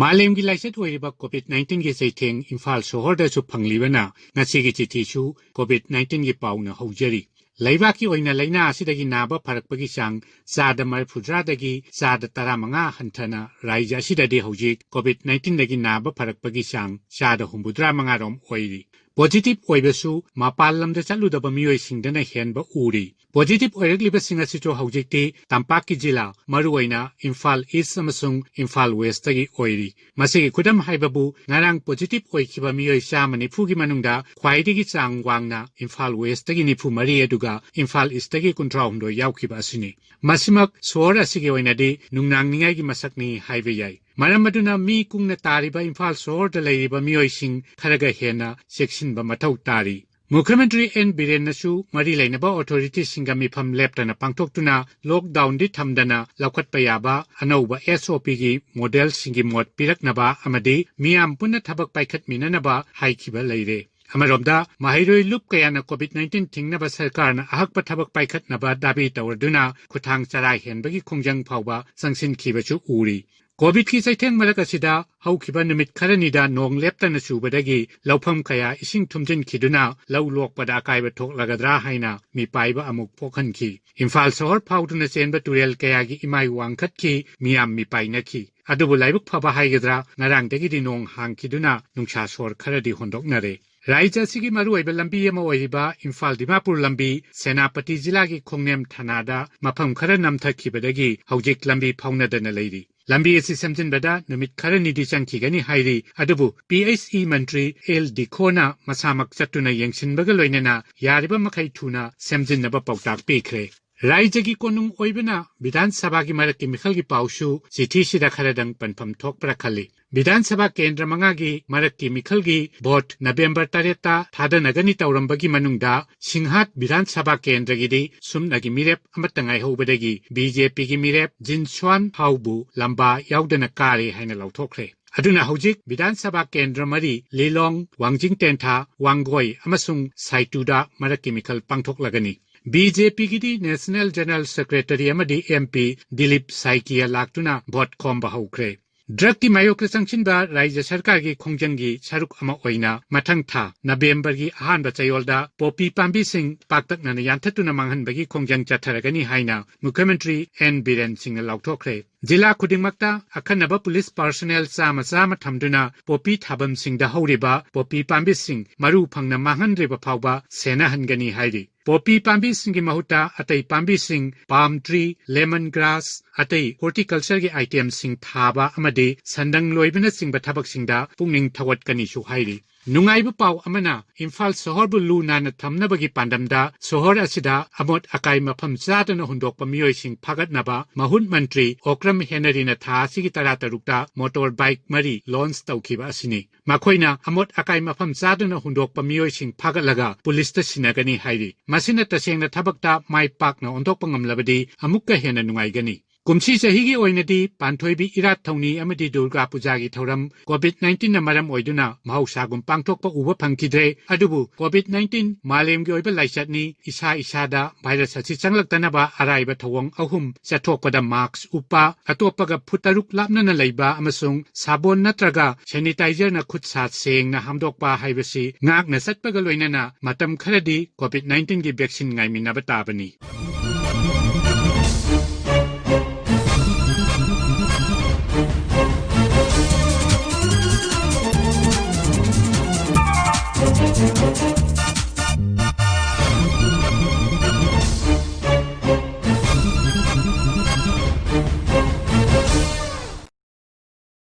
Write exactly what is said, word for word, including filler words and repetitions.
ꯃꯥꯂꯦꯝꯒꯤ ꯂꯥꯏꯆꯠ ꯑꯣꯏꯔꯤꯕ ꯀꯣꯚꯤꯗ ꯅꯥꯏꯟꯇꯤꯟꯒꯤ ꯆꯩꯊꯦꯡ ꯏꯝꯐꯥꯜ ꯁꯣꯍꯣꯔꯗꯁꯨ ꯐꯪꯂꯤꯕꯅ ꯉꯁꯤꯒꯤ ꯆꯤꯊꯤꯁꯨ ꯀꯣꯚꯤꯗ ꯅꯥꯏꯟꯇꯤꯟꯒꯤ ꯄꯥꯎꯅ ꯍꯧꯖꯔꯤ꯫ ꯂꯩꯕꯥꯛꯀꯤ ꯑꯣꯏꯅ ꯂꯥꯏꯅꯥ ꯑꯁꯤꯗꯒꯤ ꯅꯥꯕ ꯐꯔꯛꯄꯒꯤ ꯆꯥꯡ ꯆꯥꯗ ꯃꯔꯤꯐꯨꯇꯔꯥꯗꯒꯤ ꯆꯥꯗ ꯇꯔꯥꯃꯉꯥ ꯍꯟꯊꯅ ꯔꯥꯖ꯭ꯌ ꯑꯁꯤꯗꯗꯤ ꯍꯧꯖꯤꯛ ꯀꯣꯚꯤꯗ ꯅꯥꯏꯟꯇꯤꯟꯗꯒꯤ ꯅꯥꯕ ꯐꯔꯛꯄꯒꯤ ꯆꯥꯡ ꯆꯥꯗ ꯍꯨꯝꯐꯨꯇꯔꯥ ꯃꯉꯥꯔꯣꯝ ꯑꯣꯏꯔꯤ꯫ ꯄꯣꯖꯤꯇꯤꯚ ꯑꯣꯏꯕꯁꯨ ꯃꯄꯥꯟ ꯂꯝꯗ ꯆꯠꯂꯨꯗꯕ ꯃꯤꯑꯣꯏꯁꯤꯡꯗꯅ ꯍꯦꯟꯕ ꯎꯔꯤ꯫ ꯄꯣꯖꯤꯇꯤꯚ ꯑꯣꯏꯔꯛꯂꯤꯕꯁꯤꯡ ꯑꯁꯤꯁꯨ ꯍꯧꯖꯤꯛꯇꯤ ꯇꯝꯄꯥꯛꯀꯤ ꯖꯤꯂꯥ, ꯃꯔꯨꯑꯣꯏꯅ ꯏꯝꯐꯥꯜ ꯏꯁ ꯑꯃꯁꯨꯡ ꯏꯝꯐꯥꯜ ꯋꯦꯁꯇꯒꯤ ꯑꯣꯏꯔꯤ꯫ ꯃꯁꯤꯒꯤ ꯈꯨꯗꯝ ꯍꯥꯏꯕꯕꯨ ꯉꯔꯥꯡ ꯄꯣꯖꯤꯇꯤꯚ ꯑꯣꯏꯈꯤꯕ ꯃꯤꯑꯣꯏ ꯆꯥꯝꯃ ꯅꯤꯐꯨꯒꯤ ꯃꯅꯨꯡꯗ ꯈ꯭ꯋꯥꯏꯗꯒꯤ ꯆꯥꯡ ꯋꯥꯡꯅ ꯏꯝꯐꯥꯜ ꯋꯦꯁꯇꯒꯤ ꯅꯤꯐꯨ ꯃꯔꯤ ꯑꯗꯨꯒ ꯏꯝꯐꯥꯜ ꯏꯁꯇꯒꯤ ꯀꯨꯟꯊ꯭ꯔꯥ ꯍꯨꯝꯗꯣꯏ ꯌꯥꯎꯈꯤꯕ ꯑꯁꯤꯅꯤ꯫ ꯃꯁꯤꯃꯛ ꯁꯣꯍꯣꯔ ꯑꯁꯤꯒꯤ ꯑꯣꯏꯅꯗꯤ ꯅꯨꯡꯅꯥꯡꯅꯤꯡꯉꯥꯏꯒꯤ ꯃꯁꯛꯅꯤ ꯍꯥꯏꯕ ꯌꯥꯏ꯫ ꯃꯔꯝ ꯑꯗꯨꯅ ꯃꯤ ꯀꯨꯡꯅ ꯇꯥꯔꯤꯕ ꯏꯝꯐꯥꯜ ꯁꯣꯍꯣꯔꯗ ꯂꯩꯔꯤꯕ ꯃꯤꯑꯣꯏꯁꯤꯡ ꯈꯔꯒ ꯍꯦꯟꯅ ꯆꯦꯛꯁꯤꯟꯕ ꯃꯊꯧ ꯇꯥꯔꯤ꯫ ꯃꯨꯈ꯭ꯌ ꯃꯟꯇ꯭ꯔꯤ ꯑꯦꯟ ꯕꯤꯔꯦꯟꯅꯁꯨ ꯃꯔꯤ ꯂꯩꯅꯕ ꯑꯣꯊꯣꯔꯤꯇꯤꯁꯤꯡꯒ ꯃꯤꯐꯝ ꯂꯦꯞꯇꯅ ꯄꯥꯡꯊꯣꯛꯇꯨꯅ ꯂꯣꯛꯗꯥꯎꯟꯗꯤ ꯊꯝꯗꯅ ꯂꯧꯈꯠꯄ ꯌꯥꯕ ꯑꯅꯧꯕ ꯑꯦꯁ ꯑꯣ ꯄꯤꯒꯤ ꯃꯣꯗꯦꯜꯁꯤꯡꯒꯤ ꯃꯣꯠ ꯄꯤꯔꯛꯅꯕ ꯑꯃꯗꯤ ꯃꯤꯌꯥꯝ ꯄꯨꯟꯅ ꯊꯕꯛ ꯄꯥꯏꯈꯠꯃꯤꯟꯅꯅꯕ ꯍꯥꯏꯈꯤꯕ ꯂꯩꯔꯦ꯫ ꯑꯃꯔꯣꯝꯗ, ꯃꯍꯩꯔꯣꯏ ꯂꯨꯞ ꯀꯌꯥꯅ ꯀꯣꯚꯤꯗ ꯅꯥꯏꯟꯇꯤꯟ ꯊꯤꯡꯅꯕ ꯁꯔꯀꯥꯔꯅ ꯑꯍꯛꯄ ꯊꯕꯛ ꯄꯥꯏꯈꯠꯅꯕ ꯗꯥꯕꯤ ꯇꯧꯔꯗꯨꯅ ꯈꯨꯠꯊꯥꯡ ꯆꯔꯥ ꯍꯦꯟꯕꯒꯤ ꯈꯣꯡꯖꯪ ꯐꯥꯎꯕ ꯆꯪꯁꯤꯟꯈꯤꯕꯁꯨ ꯎꯔꯤ꯫ ꯀꯣꯚꯤꯗꯀꯤ ꯆꯩꯊꯦꯡ ꯃꯔꯛ ꯑꯁꯤꯗ ꯍꯧꯈꯤꯕ ꯅꯨꯃꯤꯠ ꯈꯔꯅꯤꯗ ꯅꯣꯡ ꯂꯦꯞꯇꯅ ꯆꯨꯕꯗꯒꯤ ꯂꯧꯐꯝ ꯀꯌꯥ ꯏꯁꯤꯡ ꯊꯨꯝꯖꯤꯟꯈꯤꯗꯨꯅ ꯂꯧ ꯂꯣꯛꯄꯗ ꯑꯀꯥꯏꯕ ꯊꯣꯛꯂꯒꯗ꯭ꯔꯥ ꯍꯥꯏꯅ ꯃꯤꯄꯥꯏꯕ ꯑꯃꯨꯛ ꯄꯣꯛꯍꯟꯈꯤ꯫ ꯏꯝꯐꯥꯜ ꯁꯍꯔ ꯐꯥꯎꯗꯨꯅ ꯆꯦꯟꯕ ꯇꯨꯔꯦꯜ ꯀꯌꯥꯒꯤ ꯏꯃꯥꯏ ꯋꯥꯡꯈꯠꯈꯤ, ꯃꯤꯌꯥꯝ ꯃꯤꯄꯥꯏꯅꯈꯤ꯫ ꯑꯗꯨꯕꯨ ꯂꯥꯏꯕꯛ ꯐꯕ ꯍꯥꯏꯒꯗ꯭ꯔꯥ, ꯉꯔꯥꯡꯗꯒꯤꯗꯤ ꯅꯣꯡ ꯍꯥꯡꯈꯤꯗꯨꯅ ꯅꯨꯡꯁꯥ ꯁꯣꯔ ꯈꯔꯗꯤ ꯍꯣꯟꯗꯣꯛꯅꯔꯦ꯫ ꯔꯥꯖ꯭ꯌ ꯑꯁꯤꯒꯤ ꯃꯔꯨꯑꯣꯏꯕ ꯂꯝꯕꯤ ꯑꯃ ꯑꯣꯏꯔꯤꯕ ꯏꯝꯐꯥꯜ ꯗꯤꯃꯥꯄꯨꯔ ꯂꯝꯕꯤ ꯁꯦꯅꯥꯄꯇꯤ ꯖꯤꯂꯥꯒꯤ ꯈꯣꯡꯅꯦꯝ ꯊꯅꯥꯗ ꯃꯐꯝ ꯈꯔ ꯅꯝꯊꯈꯤꯕꯗꯒꯤ ꯍꯧꯖꯤꯛ ꯂꯝꯕꯤ ꯐꯥꯎꯅꯗꯅ ꯂꯩꯔꯤ꯫ ꯂꯝꯕꯤ ꯑꯁꯤ ꯁꯦꯝꯖꯤꯟꯕꯗ ꯅꯨꯃꯤꯠ ꯈꯔꯅꯤꯗꯤ ꯆꯪꯈꯤꯒꯅꯤ ꯍꯥꯏꯔꯤ, ꯑꯗꯨꯕꯨ ꯄꯤ ꯑꯩꯆ ꯏ ꯃꯟꯇ꯭ꯔꯤ ꯑꯦꯜ ꯗꯤꯈꯣꯅ ꯃꯁꯥꯃꯛ ꯆꯠꯇꯨꯅ ꯌꯦꯡꯁꯤꯟꯕꯒ ꯂꯣꯏꯅꯅ ꯌꯥꯔꯤꯕ ꯃꯈꯩ ꯊꯨꯅ ꯁꯦꯝꯖꯤꯟꯅꯕ ꯄꯥꯎꯇꯥꯛ ꯄꯤꯈ꯭ꯔꯦ꯫ ꯔꯥꯖ꯭ꯌꯒꯤ ꯀꯣꯅꯨꯡ ꯑꯣꯏꯕꯅ ꯕꯤꯙꯥꯟ ꯁꯚꯥꯒꯤ ꯃꯔꯛꯀꯤ ꯃꯤꯈꯜꯒꯤ ꯄꯥꯎꯁꯨ ꯆꯤꯊꯤꯁꯤꯗ ꯈꯔꯗꯪ ꯄꯟꯐꯝ ꯊꯣꯛꯄ꯭ꯔꯥ ꯈꯜꯂꯤ꯫ ꯕꯤꯙꯥꯟ ꯁꯚꯥ ꯀꯦꯟꯗ꯭ꯔ ꯃꯉꯥꯒꯤ ꯃꯔꯛꯀꯤ ꯃꯤꯈꯜꯒꯤ ꯚꯣꯠ ꯅꯕꯦꯝꯕꯔ ꯇꯔꯦꯠꯇ ꯊꯥꯗꯅꯒꯅꯤ ꯇꯧꯔꯝꯕꯒꯤ ꯃꯅꯨꯡꯗ ꯁꯤꯡꯍꯥꯠ ꯕꯤꯙꯥꯟ ꯁꯚꯥ ꯀꯦꯟꯗ꯭ꯔꯒꯤꯗꯤ ꯁꯨꯞꯅꯒꯤ ꯃꯤꯔꯦꯞ ꯑꯃꯠꯇ ꯉꯥꯏꯍꯧꯕꯗꯒꯤ ꯕꯤ ꯖꯦ ꯄꯤꯒꯤ ꯃꯤꯔꯦꯞ ꯖꯤꯟꯁ꯭ꯋꯥꯟ ꯍꯥꯎꯕꯨ ꯂꯝꯕꯥ ꯌꯥꯎꯗꯅ ꯀꯥꯔꯦ ꯍꯥꯏꯅ ꯂꯥꯎꯊꯣꯛꯈ꯭ꯔꯦ꯫ ꯑꯗꯨꯅ ꯍꯧꯖꯤꯛ ꯕꯤꯙꯥꯟ ꯁꯚꯥ ꯀꯦꯟꯗ꯭ꯔ ꯃꯔꯤ, ꯂꯤꯂꯣꯡ, ꯋꯥꯡꯖꯤꯡ ꯇꯦꯟꯊꯥ, ꯋꯥꯡꯒꯣꯏ ꯑꯃꯁꯨꯡ ꯁꯥꯏꯇꯨꯗ ꯃꯔꯛꯀꯤ ꯃꯤꯈꯜ ꯄꯥꯡꯊꯣꯛꯂꯒꯅꯤ꯫ ꯕꯤ ꯖꯦ ꯄꯤꯒꯤꯗꯤ ꯅꯦꯁꯅꯦꯜ ꯖꯦꯅꯔꯦꯜ ꯁꯦꯀ꯭ꯔꯦꯇꯔꯤ ꯑꯃꯗꯤ ꯑꯦꯝ ꯄꯤ ꯗꯤꯂꯤꯞ ꯁꯥꯏꯀꯤꯌꯥ ꯂꯥꯛꯇꯨꯅ ꯚꯣꯠ ꯈꯣꯝꯕ ꯍꯧꯈ꯭ꯔꯦ꯫ ꯗ꯭ꯔꯒꯀꯤ ꯃꯥꯌꯣꯛꯇ ꯆꯪꯁꯤꯟꯕ ꯔꯥꯖ꯭ꯌ ꯁꯔꯀꯥꯔꯒꯤ ꯈꯣꯡꯖꯪꯒꯤ ꯁꯔꯨꯛ ꯑꯃ ꯑꯣꯏꯅ ꯃꯊꯪ ꯊꯥ ꯅꯕꯦꯝꯕꯔꯒꯤ ꯑꯍꯥꯟꯕ ꯆꯌꯣꯜꯗ ꯄꯣꯄꯤ ꯄꯥꯝꯕꯤꯁꯤꯡ ꯄꯥꯛꯇꯛꯅꯅ ꯌꯥꯟꯊꯠꯇꯨꯅ ꯃꯥꯡꯍꯟꯕꯒꯤ ꯈꯣꯡꯖꯪ ꯆꯠꯊꯔꯒꯅꯤ ꯍꯥꯏꯅ ꯃꯨꯈ꯭ꯌ ꯃꯟꯇ꯭ꯔꯤ ꯑꯦꯟ ꯕꯤꯔꯦꯟ ꯁꯤꯡꯅ ꯂꯥꯎꯊꯣꯛꯈ꯭ꯔꯦ꯫ ꯖꯤꯂꯥ ꯈꯨꯗꯤꯡꯃꯛꯇ ꯑꯈꯟꯅꯕ ꯄꯨꯂꯤꯁ ꯄꯥꯔꯁꯣꯅꯦꯜ ꯆꯥꯝꯃ ꯆꯥꯝꯃ ꯊꯝꯗꯨꯅ ꯄꯣꯄꯤ ꯊꯥꯐꯝꯁꯤꯡꯗ ꯍꯧꯔꯤꯕ ꯄꯣꯄꯤ ꯄꯥꯝꯕꯤꯁꯤꯡ ꯃꯔꯨ ꯐꯪꯅ ꯃꯥꯡꯍꯟꯗ꯭ꯔꯤꯕ ꯐꯥꯎꯕ ꯁꯦꯟꯅꯍꯟꯒꯅꯤ ꯍꯥꯏꯔꯤ꯫ ꯄꯣꯄꯤ ꯄꯥꯝꯕꯤꯁꯤꯡꯒꯤ ꯃꯍꯨꯠꯇ ꯑꯇꯩ ꯄꯥꯝꯕꯤꯁꯤꯡ, ꯄꯥꯝ ꯇ꯭ꯔꯤ, ꯂꯦꯃꯟ ꯒ꯭ꯔꯥꯁ, ꯑꯇꯩ ꯍꯣꯔꯇꯤꯀꯜꯆꯔꯒꯤ ꯑꯥꯏꯇꯦꯝꯁꯤꯡ ꯊꯥꯕ ꯑꯃꯗꯤ ꯁꯟꯗꯪ ꯂꯣꯏꯕꯅꯆꯤꯡꯕ ꯊꯕꯛꯁꯤꯡꯗ ꯄꯨꯛꯅꯤꯡ ꯊꯧꯒꯠꯀꯅꯤꯁꯨ ꯍꯥꯏꯔꯤ꯫ ꯅꯨꯡꯉꯥꯏꯕ ꯄꯥꯎ ꯑꯃꯅ, ꯏꯝꯐꯥꯜ ꯁꯍꯔꯕꯨ ꯂꯨ ꯅꯥꯟꯅ ꯊꯝꯅꯕꯒꯤ ꯄꯥꯟꯗꯝꯗ ꯁꯍꯔ ꯑꯁꯤꯗ ꯑꯃꯣꯠ ꯑꯀꯥꯏ ꯃꯐꯝ ꯆꯥꯗꯅ ꯍꯨꯟꯗꯣꯛꯄ ꯃꯤꯑꯣꯏꯁꯤꯡ ꯐꯥꯒꯠꯅꯕ ꯃꯍꯨꯠ ꯃꯟꯇ꯭ꯔꯤ ꯑꯣꯀ꯭ꯔꯝ ꯍꯦꯅꯔꯤꯅ ꯊꯥ ꯑꯁꯤꯒꯤ ꯇꯔꯥꯇꯔꯨꯛꯇ ꯃꯣꯇꯣꯔ ꯕꯥꯏꯛ ꯃꯔꯤ ꯂꯣꯟꯆ ꯇꯧꯈꯤꯕ ꯑꯁꯤꯅꯤ꯫ ꯃꯈꯣꯏꯅ ꯑꯃꯣꯠ ꯑꯀꯥꯏ ꯃꯐꯝ ꯆꯥꯗꯅ ꯍꯨꯟꯗꯣꯛꯄ ꯃꯤꯑꯣꯏꯁꯤꯡ ꯐꯥꯒꯠꯂꯒ ꯄꯨꯂꯤꯁꯇ ꯁꯤꯟꯅꯒꯅꯤ ꯍꯥꯏꯔꯤ꯫ ꯃꯁꯤꯅ ꯇꯁꯦꯡꯅ ꯊꯕꯛꯇ ꯃꯥꯏ ꯄꯥꯛꯅ ꯑꯣꯟꯊꯣꯛꯄ ꯉꯝꯂꯕꯗꯤ ꯑꯃꯨꯛꯀ ꯍꯦꯟꯅ ꯅꯨꯡꯉꯥꯏꯒꯅꯤ꯫ ꯀꯨꯝꯁꯤ ꯆꯍꯤꯒꯤ ꯑꯣꯏꯅꯗꯤ ꯄꯥꯟꯊꯣꯏꯕꯤ ꯏꯔꯥꯠ ꯊꯧꯅꯤ ꯑꯃꯗꯤ ꯗꯨꯔꯒꯥ ꯄꯨꯖꯥꯒꯤ ꯊꯧꯔꯝ COVID nineteen ꯅ ꯃꯔꯝ ꯑꯣꯏꯗꯨꯅ ꯃꯍꯧꯁꯥꯒꯨꯝ ꯄꯥꯡꯊꯣꯛꯄ ꯎꯕ ꯐꯪꯈꯤꯗ꯭ꯔꯦ꯫ ꯑꯗꯨꯕꯨ COVID nineteen ꯃꯥꯂꯦꯝꯒꯤ ꯑꯣꯏꯕ ꯂꯥꯏꯆꯠꯅꯤ, ꯏꯁꯥ ꯏꯁꯥꯗ ꯚꯥꯏꯔꯁ ꯑꯁꯤ ꯆꯪꯂꯛꯇꯅꯕ ꯑꯔꯥꯏꯕ ꯊꯧꯑꯣꯡ ꯑꯍꯨꯝ ꯆꯠꯊꯣꯛꯄꯗ ꯃꯥꯛꯁ ꯎꯞꯄ, ꯑꯇꯣꯞꯄꯒ ꯐꯨꯠ ꯇꯔꯨꯛ ꯂꯥꯞꯅꯅ ꯂꯩꯕ ꯑꯃꯁꯨꯡ ꯁꯥꯕꯣꯟ ꯅꯠꯇ꯭ꯔꯒ ꯁꯦꯅꯤꯇꯥꯏꯖꯔꯅ ꯈꯨꯠ ꯁꯥ ꯁꯦꯡꯅ ꯍꯥꯝꯗꯣꯛꯄ ꯍꯥꯏꯕꯁꯤ ꯉꯥꯛꯅ ꯆꯠꯄꯒ ꯂꯣꯏꯅꯅ ꯃꯇꯝ ꯈꯔꯗꯤ COVID nineteen ꯒꯤ ꯚꯦꯛꯁꯤꯟ ꯉꯥꯏꯃꯤꯟꯅꯕ ꯇꯥꯕꯅꯤ꯫